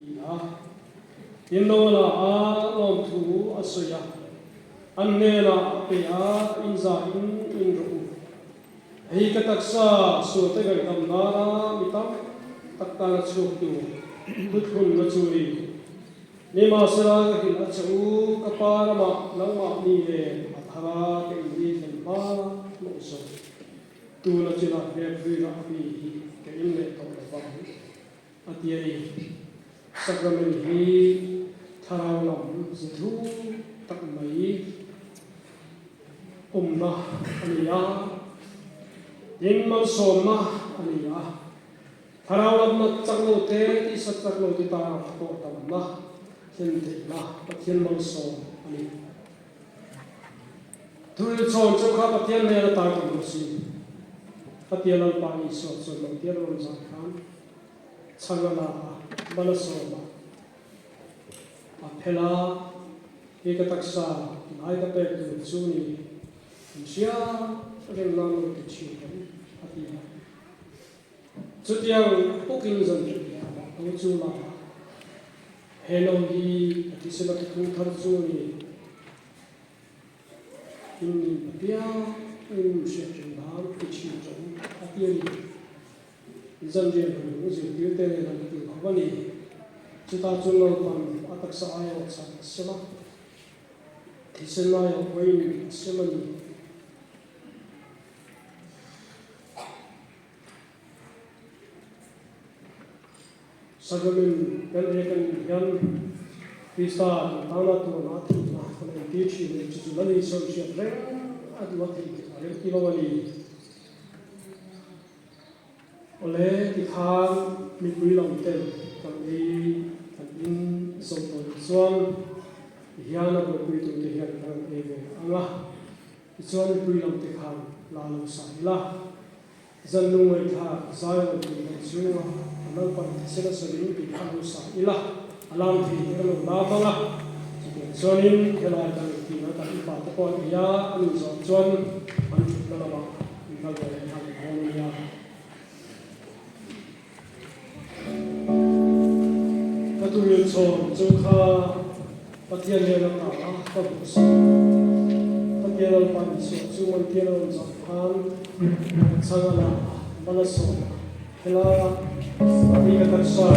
Ti a, tin no a la a, lawmthu a sawi a, an hnenah a pe a, In za in in rawh u. Hei ka taksa sualte ngaihdam nana mi tam tak tana chhuak tur thuthlunna chu a ni. Nimahsela ka hrilh a che u, ka pa ramah nangmahni nen a thar a, ka inri thlen hma hlawh zawk. Tuna chinah hmelpui rah mi hi ka in leh tawh lo vang. A ti a ni. Sacrament hi thlarau lam ze thu tak mai awmna a ni a, tin malsawmna a ni a. Thlarau lam nat chak lo te, tihsat chak lo te tana pawh tamna thlen theihna Pathian malsawm a ni. Thuril chhawn chu kha Pathian hnen atan kan hmu si. Khatia Lalpa Isua chuan Mangtial rawn zai khan chhang a la a, mal a sawm a, a phel a, Hi ka taksa lai ka pek tur chu ni, in hria reng nan lo ti thin em? a ti a. Chutiang pukin zan ṭha ti kha lo chu la a, he lo hi ka thisel a thuthlung thar chu a ni. In nin apiang in hriat reng nan ti ṭhin ṭawng a ti a ni. Zan rian hun zirtir te nen an ti khawp a ni. Chutah chuan Lalpan a taksa aiawh chhan a sem a, thisen aiawh pawhin a sem a ni. Sacrament kan ei kan nih hian Krista kan tana tuna thihna kan entir thin a ni. Chu chu Lal Isua hriat reng a duh a theih theih a rem ti lo a ni. Awle tikhan mipui lam ten kan ei kan in zo tawh loh chuan tihian a buaipuitute hian kan rawn ei ve ang a. Tichuan mipui lam te khan la lo sa ila, zan lungngaihthla zai rawn tih dan chhunga a naupang thisen a sawi tih kha lo sa ila, a lam thei te kan lo lam ang a. Chutiang chuanin helai kan intin a, kan upa te pawh an ei a, an inzawh chuan an thutna lamah an kal ve leh nghal dawn a nia. Ka turin chhawn chu kha Pathian hnen a ta a, ka hmuh si. Pathian Lalpa Isua chu Mantian a rawn zah khan chhang a la a, mal a sawm a, Hela mi ka taksa.